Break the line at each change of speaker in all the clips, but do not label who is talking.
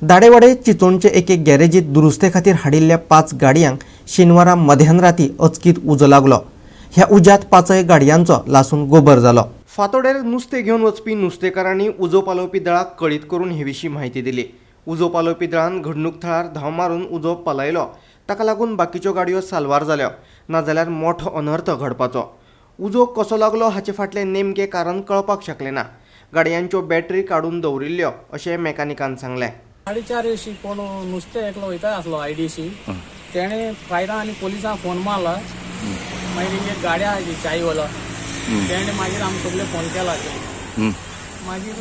दाडेवाडे चिंचोणचे एके गॅरेजीत दुरुस्ते खातीर हाडिल्ल्या 5 गाडयांक शेनवारा मध्यान राती अचकीत उजो लागलो. ह्या उज्यांत 5 गाडयांचो लासून गोबर जालो. फातोडेर नुस्तें घेवन वचपी नुस्तेकारांनी उजो पालोवपी दळाक कळीत करून हे विशीं म्हायती दिली. उजो पालोवपी दळान घडणूक थळार धांव मारून उजो पालयलो. ताका लागून बाकीच्यो गाडयो साल्वार जाल्यो, नाजाल्यार मोठो अनर्थ घडपाचो. उजो कसो लागलो हाचे फाटलें नेमकें कारण कळपाक शकलें ना. गाडयांच्यो बॅटरी काडून दवरिल्ल्यो अशें मेकॅनिकान सांगलें.
4:30 अशी कोण नुस्तें एकलो वयता आसलो आयडीसी, तेणें फायरां आनी पोलिसांक फोन मारला. मागीर एक गाडी आहा चायवाला, तेणें मागीर आमकां सगळे फोन केला. मागीर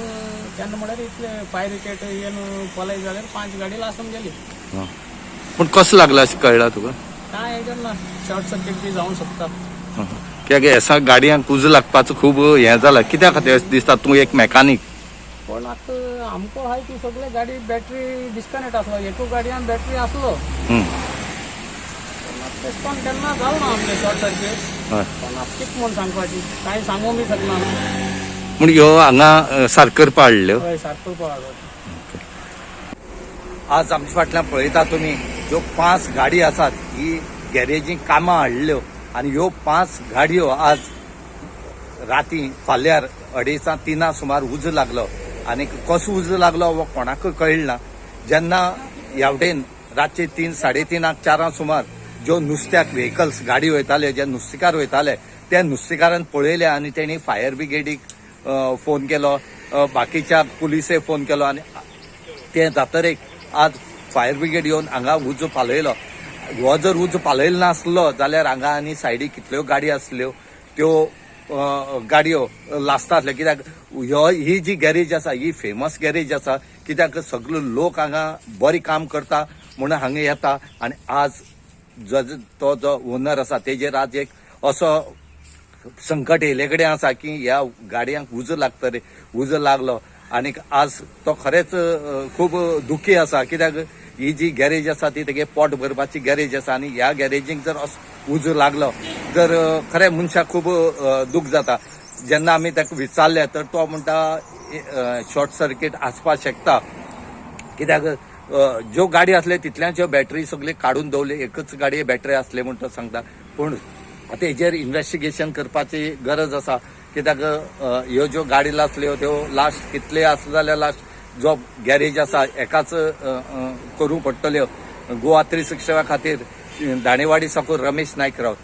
तेन्ना म्हळ्यार इतले फायर ब्रिगेड येवन पळय जाल्यार 5 गाडी लासून गेली.
पूण कसो लागला अशें कळ्ळा तुका?
कांय हेजेर ना, शॉर्ट सर्कीट बी जावंक शकता.
कित्याक हेसा गाडयांक उजो लागपाचो खूब हें जाला, कित्या खातीर अशें दिसता? तूं एक मेकानीक.
पण आतां आमकां आहाय ती सगळे गाडी बॅटरी डिस्कनेक्ट आसलो, एकू गाडयान बॅटरी आसलो. पण आतां तेश कोण केन्ना जालो ना आमचें शॉर्ट सर्कीट. पण आतां कितें म्हूण सांगपाची, कांय सांगूंक बी शकना न्हू.
पूण ह्यो हांगा सारकर हाडल्यो.
हय, सारको पळोवपाक.
आज आमच्या फाटल्यान पळयता तुमी, ज्यो 5 गाडी आसात ही गॅरेजीक कामां हाडल्यो आनी ह्यो 5 गाडयो आज राती फाल्यार 2:30 3 सुमार उजो लागलो आनी कसो उजो लागलो हो कोणाकूय कळ्ळें ना. जेन्ना ह्या वटेन रातचे 3 3:30 4 सुमार ज्यो नुस्त्याक व्हेकल्स गाडी वयताले, जे नुस्तेकार वयताले त्या नुस्तेकारान पळयले आनी तेणी फायर ब्रिगेडीक फोन केलो, बाकीच्या पुलिसे फोन केलो आनी ते जातरेक आज फायर ब्रिगेड येवन हांगा उजो पालयलो. हो जर उजो पालयलो नासलो जाल्यार हांगा आनी सायडीक कितल्यो गाडी आसल्यो त्यो गाडयो लासता आसल्यो. कित्याक ह्यो ही जी गॅरेज आसा ही फेमस गॅरेज आसा, कित्याक सगळे लोक हांगा बरें काम करता म्हणून हांगा येता. आनी आज जो तो जो ओनर आसा तेजेर आज एक असो संकट येयले कडेन आसा की ह्या गाडयांक उजो लागतरे, उजो लागलो आनीक आज तो खरेंच खूब दुखी आसा. कित्याक ही जी गॅरेज आसा ती तेगे पोट भरपाची गॅरेज आसा आनी ह्या गॅरेजीक जर असो उजो लागलो जर खरें मनशाक खूब दूख जाता. जेन्ना आमी ताका विचारलें तर तो म्हणटा शॉर्ट सर्कीट आसपाक शकता, कित्याक ज्यो गाडी आसल्यो तितल्यांच्यो बॅटरी सगळी काडून दवरली, एकच गाडये बॅटरी आसले म्हण तो सांगता. पूण आतां हेजेर इन्वेस्टिगेशन करपाची गरज आसा, कित्याक ह्यो ज्यो गाडी लासल्यो त्यो लास्ट कितले आसले जाल्यार लास्ट जो गॅरेज आसा एकाच करूंक पडटल्यो. गोवा 365 खातीर दाणेवाडी साकून रमेश नायक रावत.